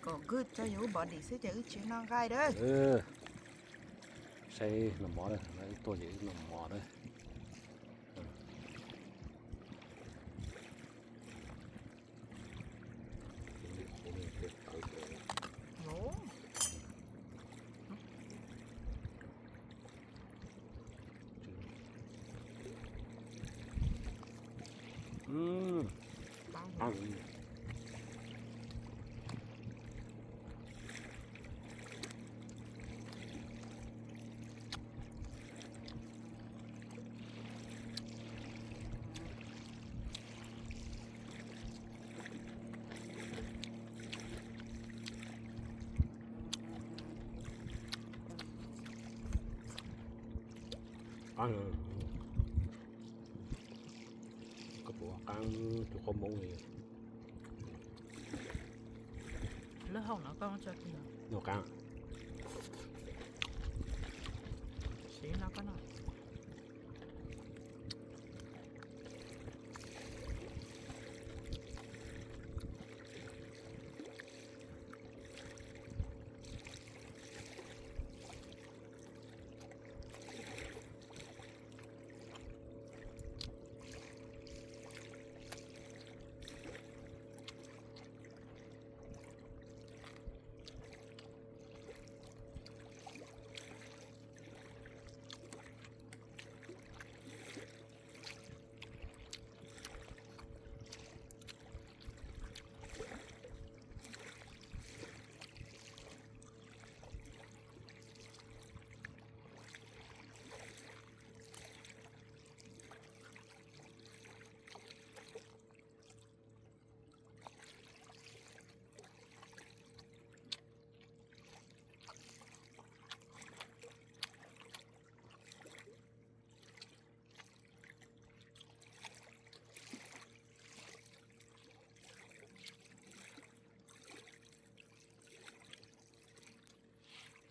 Kom good tso yus body xwb ces wb tsis noj nqaij dab. Saib noj mov dab, wb tuaj ces wb noj mov dab. Qab, koj puas qab tus qau hmoov li? Lub hauv no koj tso kiag. Noj qab. Siv no koj noj.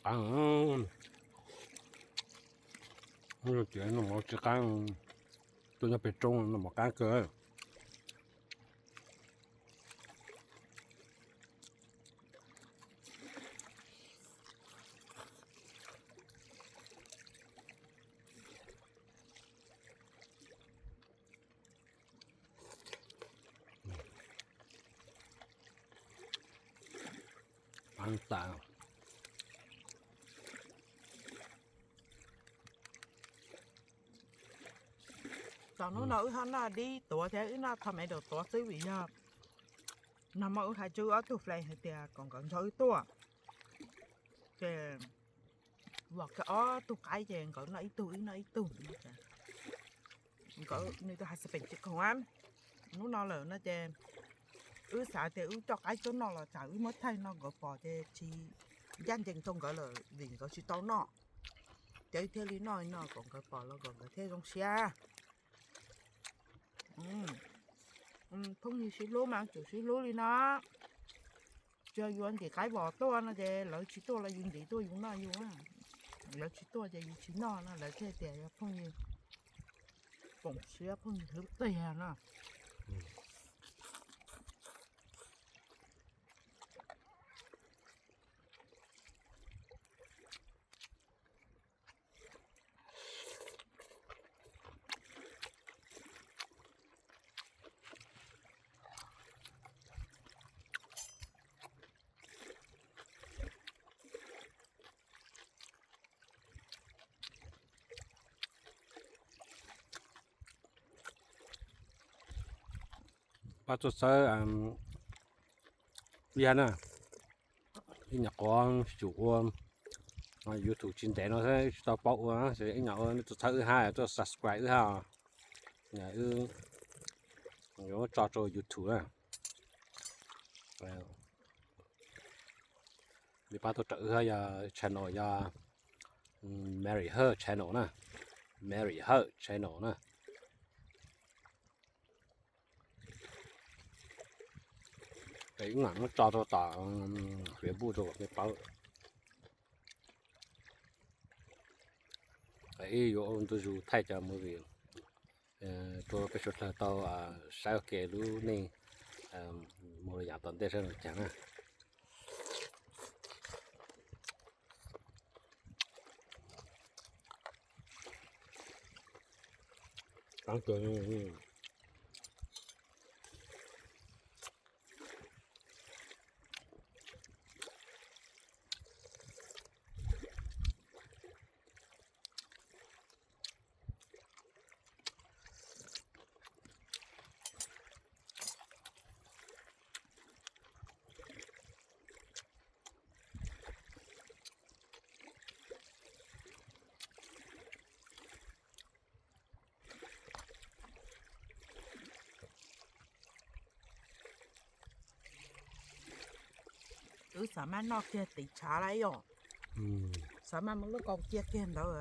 Qab, tias noj mov tsis qab, tuaj nyob pem roob noj mov qab kawg. Thaum hnub no wb ho noj dib tuav thiab wb noj tomato tuav xwb vim yog nag hmo wb hais rau wb ob tug flan hais tias kom nkawd nrog wb tuaj, ces vam kiag ob tug qaib ces nkawd noj ib tug wb noj ib tug. Nkawd nws tus husband tsis khoom ab, hnub no lawm no ces wb xav tias wb coj qaib tuaj noj los tsam wb muab thaij no nkawd pom ces tsis ncaj ncees rau nkawd lawm vim nkawd tsis tau noj, ces wb thiaj li noj no kom nkawd pom los kom nkawd thiaj zoo siab. Phooj ywg sib hlub mas tsum sib hlub li no. Tsis yog yus ntim qaib vos tuaj no ces lawv tsis tuaj los yus ntim tuaj yus noj yus, lawv tsis tuaj ces yus tsis noj no lawv thiaj tias yog phooj ywg, koom siab phooj ywg hlub tiag no. Pab tuaj txhawb ib hab na, ib nyuag qhuav xyum ua YouTube tsis ntev no tsis tau paub ua, ib nyuag ua nej tuaj txhawb wb hab, tuaj subscribe wb hab, wb yuav tso rau YouTube na. Nej pab tuaj raws wb hab, yog channel yog Mary Hawk channel na, Mary Hawk channel na. Wb mam muab tso rau tom Facebook rau nej paub. Wb yuav ua ntu zus thaij cov movie rau peb suav dlawg tau saib ua ke lub neej mus yav tom ntej saib zoo caag na. Txav kawg. Wb xav mas noj kiag tiv tshav lawm yom. Xav mas muab lub kaus cia kiag ntawd.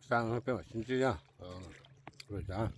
Xav peb mam sib ntsib, ua cas.